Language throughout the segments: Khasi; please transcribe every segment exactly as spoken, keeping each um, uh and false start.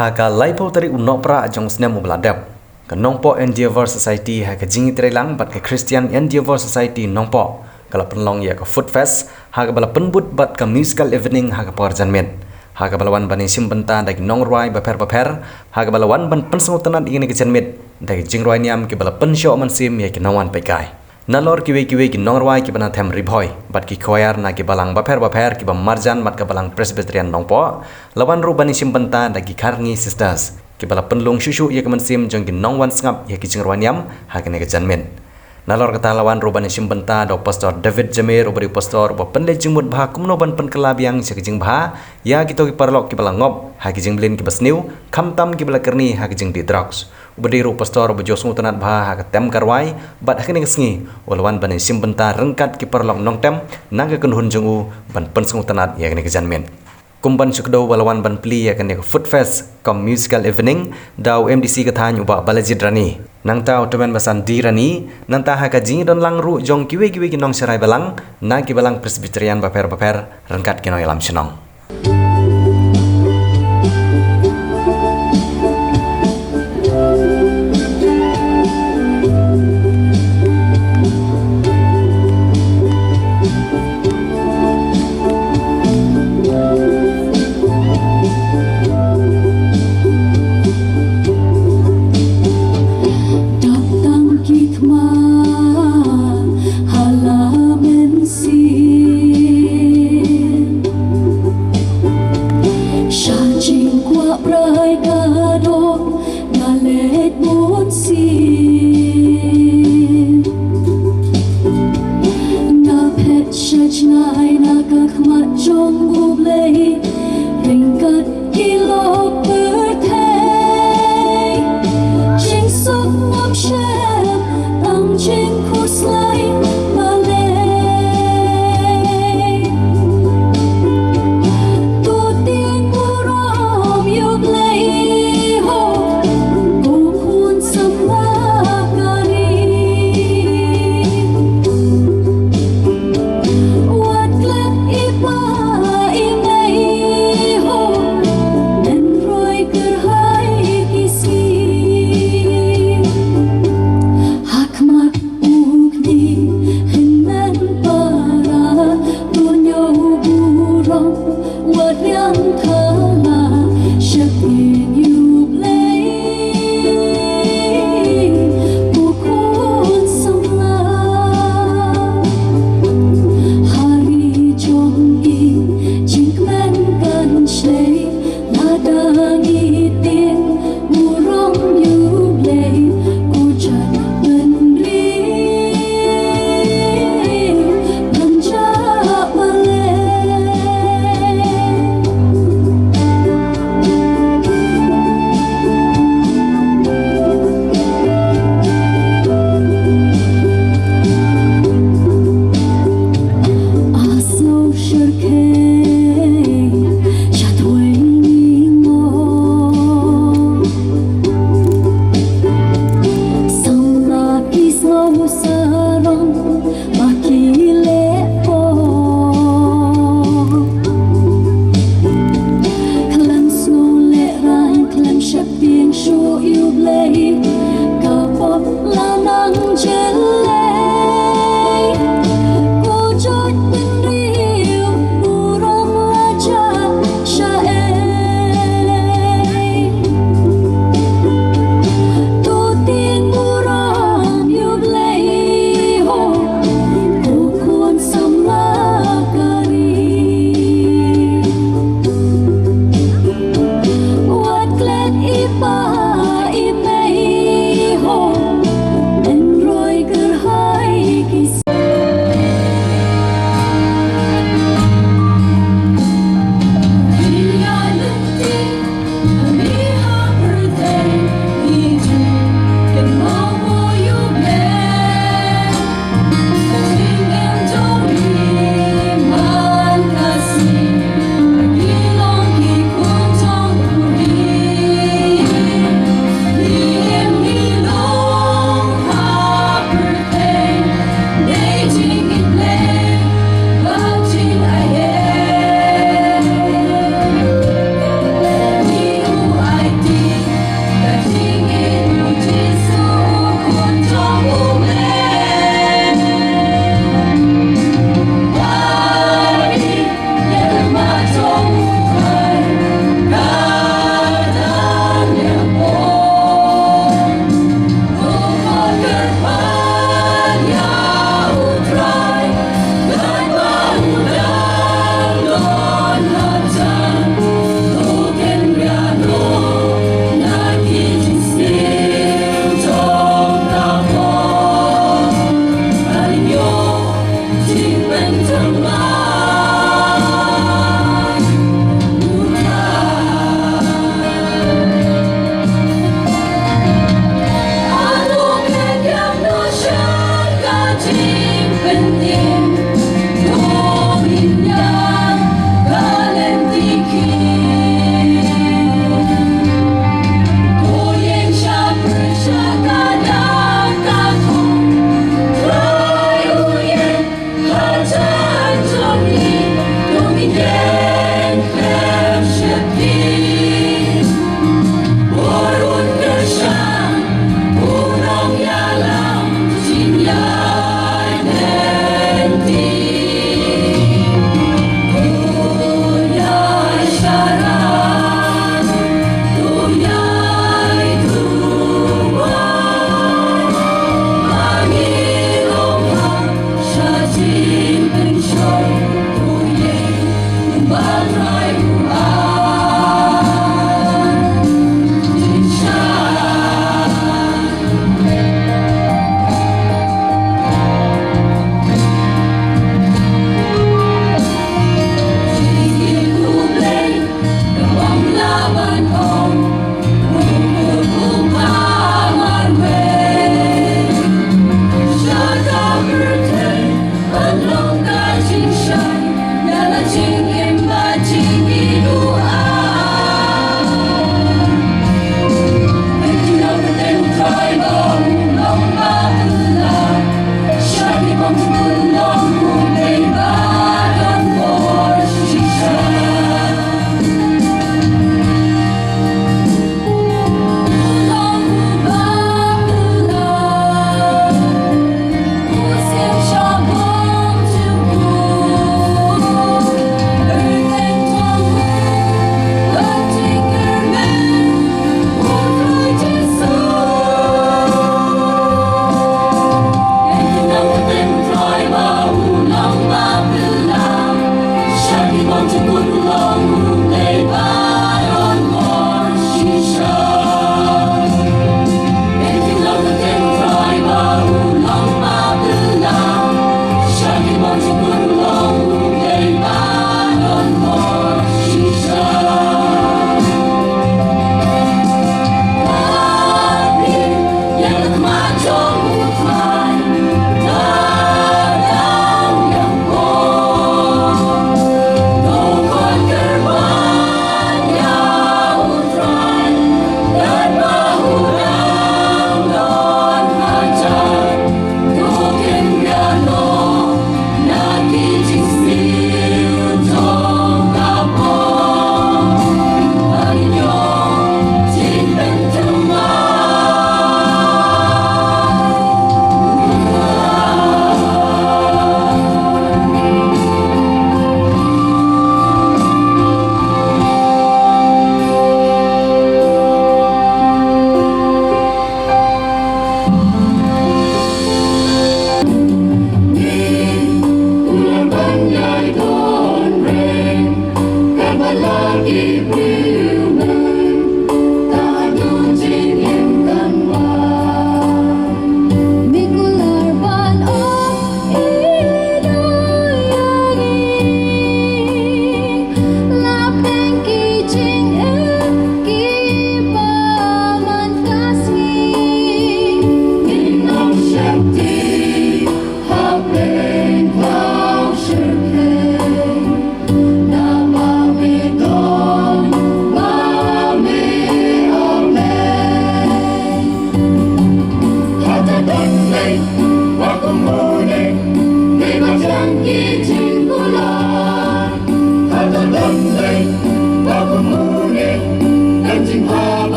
Ha ka laiphew tarik u Nohprah jong u snem uba la dep, ka Nongpoh Endeavour Society ha ka jingïatreilang bad ka Christian Endeavour Society Nongpoh ka la pynlong ïa ka Food Fest ha kaba la pynbud bad ka musical evening ha ka por janmiet, ha kaba la wan ban ïashim bynta da ki nongrwai bapher bapher, ha kaba la wan ban pynsngewtynnad ïa kane ka janmiet da ki jingrwai niam kiba la pynshoh mynsiem ïa ki nongwan peitkai. Nalor kiwei kiwei ki nongrwai kiba na them Ri Bhoi bad ki choir na ki balang bapher bapher kiba marjan bad ka Balang Presbyterian Nongpoh, la wan ruh ban ïashim bynta da ki Kharngi Sisters kiba la pynlung shuh shuh ïa ka mynsiem jong ki nongwan sngap ïa ki jingrwai niam ha kane ka janmiet. Nalor kata la wan ruh ban ïashim bynta da u Pastor David Jamir, uba dei u pastor uba pynleit jingmut bha kumno ban pynkylla biang sha ka jingbha ïa kito ki paralok kiba la ngop ha ki jingmlien kiba sniew, khamtam kiba la kyrni ha ka jingdih drugs. Uba dei ruh u pastor uba ju sngewtynnad bha ha ka tem ka rwai, bad ha kane ka sngi u la wan ban ïashim bynta ryngkat ki paralok nongtem na ka kynhun jong u ban pynsngewtynnad ïa kane ka janmiet. Kum ban shu kdew ba la wan ban plie ïa kane ka Food Fest cum musical evening da u M D C ka thaiñ u Bah Balajied Rani, nangta u Tymmen Basan D Rani, nangta ha ka jingïadonlang ruh jong kiwei kiwei ki nongsharai balang na ki balang Presbyterian bapher bapher ryngkat ki nongïalam shnong. Dap tang ki thma ha la mynsiem. Sha jingkwah brai ka doh nga leit mynsiem. Nga phet sha jngai na ka khmat jong U Blei ryngkat ki lok pyrthei. Jingsuk ngam shem tang jingkhuslai balei. To tieng burom ïa U Blei ho, ko khun samla ka ri. Wat klet i pa i mei ho, men roi kyrhai ki sngi. Ha khmat u khmih hynmen para, to ñiew burom wat riam thala, sheptieng ïa U Blei, ko khun samla. Ha ri jong ngi jingkmen kan shlei, lada ngi tieng burom ïa U Blei, ko jait bynriew pynjah balei.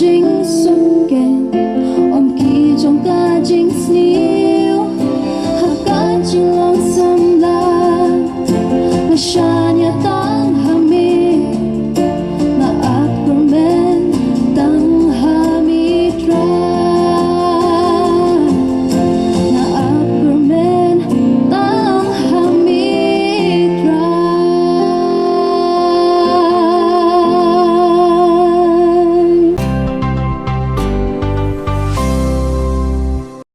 jing